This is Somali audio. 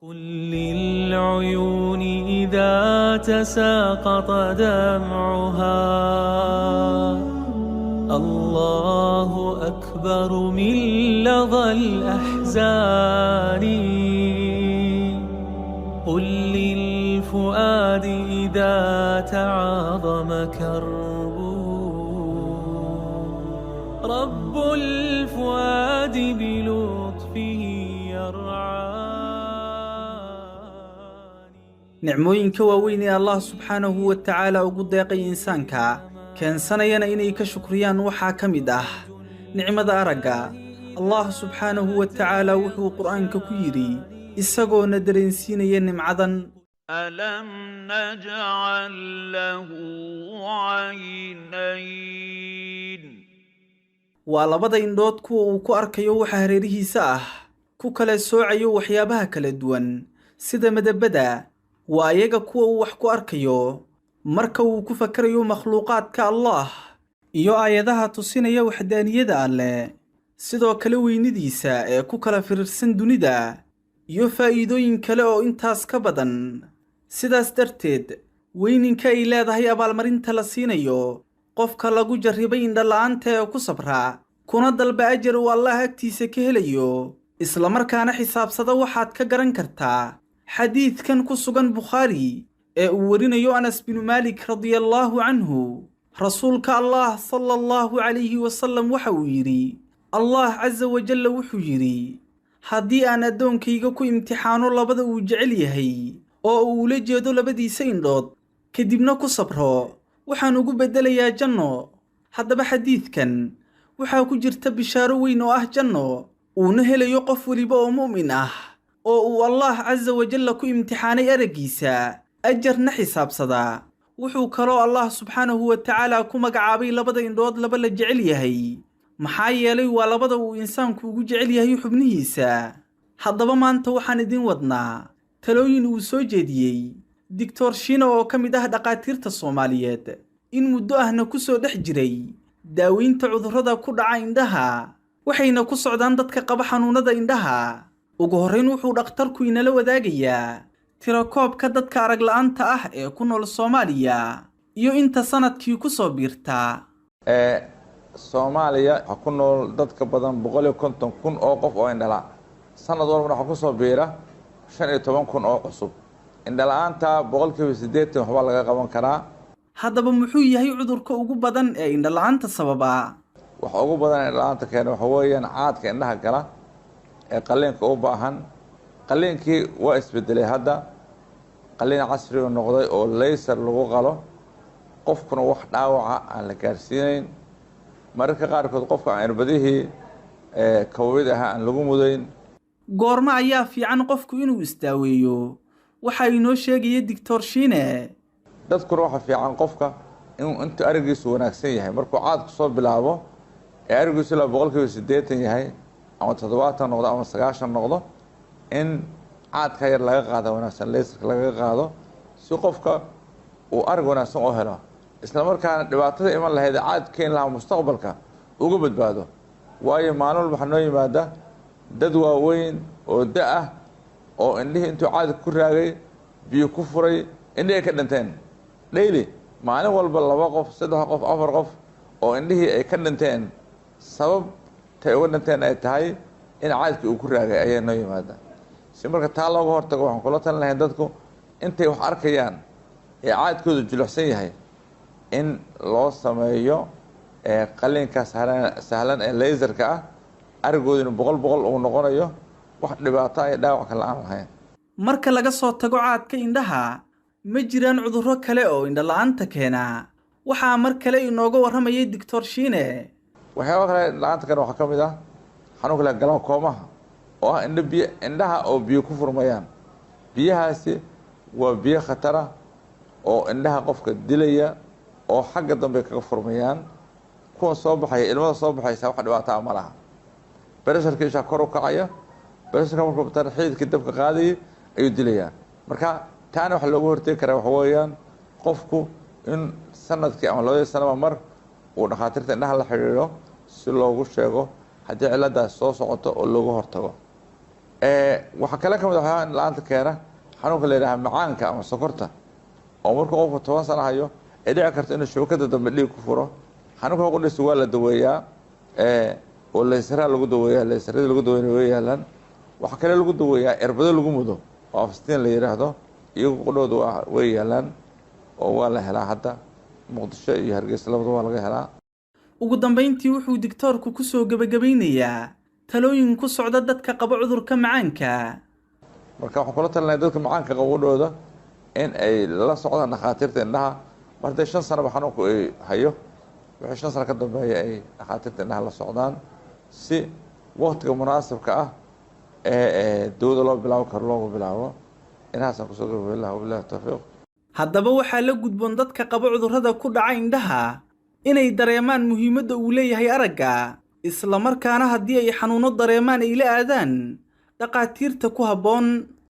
قل للعيون إذا تساقط دمعها الله أكبر من لظى الأحزان. قل للفؤاد إذا تعاظم كربه رب الفؤاد بلطفه يرعاني. Nicmooyinka waaweyn ee Allah subxaanahu wa tacaala ugu deeqay insaanka, keensanayana inay ka shukriyaan, waxaa ka mid ah nicmada aragga. Allah subxaanahu wa tacaala wuxuu Qur'aanka ku yidhi, isagoona dareensiinaya nimcadan: ألم نجعل له عينين. Waa labada indhood kuwa uu ku arkayo waxa hareerihiisa ah, ku kala soocayo waxyaabaha kala duwan sida midabada. Waa ayaga kuwa uu wax ku arkayo marka uu ku fakarayo makhluuqaadka Allah iyo aayadaha tusinaya waxdaaniyada Alleh, sidoo kale weynidiisa ee ku kala firirsan dunida, iyo faa'iidooyin kale oo intaas ka badan. Sidaas darteed, weyninka ay leedahay abaalmarinta la siinayo qofka lagu jarribay indhala'aanta ee ku sabra kuna dalba ajar uu Allah agtiisa ka helayo, islamarkaana xisaabsada, waxaad ka garan kartaa xadiidkan ku sugan Bukhaari ee uu warinayo Anas binu Maalik radiallaahu canhu. Rasuulka Allah sala Allahu calayhi wasalam waxa uu yidhi: Allah casa wajalla wuxuu yidhi, haddii aan addoonkayga ku imtixaano labada uu jecel yahay, oo uu ula jeedo labadiisa indhood, kadibna ku sabro, waxaan ugu beddelayaa janno. Haddaba xadiidkan waxaa ku jirta bishaaro weyn oo ah janno uuna helayo qof weliba oo mu'min ah oo uu Allah casa wajalla ku imtixaanay araggiisa, ajarna xisaabsada. Wuxuu kaloo Allah subxaanahu wa tacaala ku magacaabay labada indhood laba la jecel yahay, maxaa yeelay waa labada uu insaanku ugu jecel yahay xubnihiisa. Haddaba maanta waxaan idin wadnaa talooyin uu soo jeediyey Doctor Shiina oo ka mid ah dhakhaatiirta Soomaaliyeed, in muddo ahna ku soo dhex jiray daaweynta cudurrada ku dhaca indhaha, waxayna ku socdaan dadka qaba xanuunada indhaha. Ugu horrayn, wuxuu dhakhtarku inala wadaagayaa tirakoobka dadka arag la'aanta ah ee ku nool Soomaaliya iyo inta sanadkii ku soo biirta. Soomaaliya waxaa ku nool dad ka badan 150,000 oo qof oo indhala. Sanad walbana waxaa kusoo biira 15,000 oo cusub. Indhala-aanta 80% waxbaa laga qaban karaa. Haddaba muxuu yahay cudurka ugu badan ee indhala'aanta sababa? Waxa ugu badan ee indhala-aanta keena waxa weeyaan caadka indhaha gala ee qaliinka u baahan. Qaliinkii waa isbedelay hadda, qaliin casriga noqday oo laser lagu qalo, qofkuna wax dhaawaca aan la gaarsiineyn. Mararka qaarkood qofka aan irbadihii kawid ahaa aan lagu mudayn. Goormo ayaa fiican qofku inuu isdaaweeyo? Waxaa inoo sheegaya Doctor Shiine. Dadkuna waxa fiican qofka inuu intuu arigiisu wanaagsan yahay, markuu caadku soo bilaabo ee arigiisu ilaa 80% yahay ama 70 noqdo ama 90 noqdo, in caadka yar laga qaado wanaagsan, laserka laga qaado, si qofka uu arag wanaagsan u helo, isla markaana dhibaatada iman lahayd ee caad keeni lahaa mustaqbalka uga badbaado. Waayo, maalin walba waxaa noo yimaada dad waaweyn oo da ah oo indhihii intuu caadka ku raagay, biyo ku furay, indhihii ay ka dhinteen. Daily, maalin walba, laba qof, saddex qof, afar qof oo indhihii ay ka dhinteen, sababtay uga dhinteen ay tahay in caadkii uu ku raagay, ayaa noo yimaada. Si marka taa looga hortago, waxaan kula talin lahayn dadku intay wax arkayaan ee caadkoodu jilicsan yahay in loo sameeyo qaliinka sahlan ee laserka ah, arigooduna 100% uu noqonayo, wax dhibaato ay dhaawac kale aan lahayn. Marka laga soo tago caadka indhaha, ma jiraan cudurro kale oo indhala'aanta keena? Waxaa mar kale inooga warramayay Doctor Shiine. Waxyaaba kale indhala-aanta keena waxaa ka mid ah xanuunka la glaucomaha, oo ah indho biyo, indhaha oo biyo ku furmayaan. Biyahaasi waa biyo khatara oo indhaha qofka dilaya oo xagga dambe kaga furmayaan. Kuwan soo baxaya, ilmada soo baxaysa, wax dhibaataa ma laha. Pressureka ishaa kor u kacaya. Pressureka markuu batana, xididkii dabka qaadayay ayuu dilayaa. Marka taana waxa looga hortegi karaa waxa weeyaan qofku in sanadkii ama labadii sanaba mar uu dhakhaatiirta indhaha la xidhiidho, si loogu sheego haddii ciladaas soo socoto oo looga hortago. Waxaa kale kamid ah waxyaabaha la-aanta keena xanuunka la yidhaha macaanka ama sokorta, oo markuu qofku 10 sano hayo ay dhici karto inuu shabakada dambe dhiig ku furo. Xanuunka qudhiisa waa la daweeyaa oo laser-aa lagu daweeyaa. Laser-adii lagu daweynay way yaalaan. Waxaa kale lagu daweeyaa irbado lagu mudo oo Avastin la yidhaahdo. Iyagu qudhooda waa way yaalaan oo waa la helaa hadda. Muqdisho iyo Hargeysa labada waa laga helaa. Ugu dambayntii, wuxuu digtoorku ku soo gebagabaynayaa talooyin ku socda dadka qaba cudurka macaanka. Marka waxaan kula talinaya dadka macaanka qaba qudhooda in ay la socdaan dhakhaatiirta indhaha. Mar hadday 5 sanaba xanuunku ay hayo, wixii 5 sano ka dambeeya ay dhakhaatiirta indhaha la socdaan, si waktiga munaasibka ah ee dawada loo bilaabo karo loogu bilaabo. Inahaasaan kusoo gabagabayn lahaa. Wabillahi tawfiiq. Haddaba, waxaa la gudboon dadka qaba cudurrada ku dhaca indhaha inay dareemaan muhiimadda uu leeyahay aragga, isla markaana haddii ay xanuuno dareemaan ay la aadaan dhakhaatiirta ku habboon.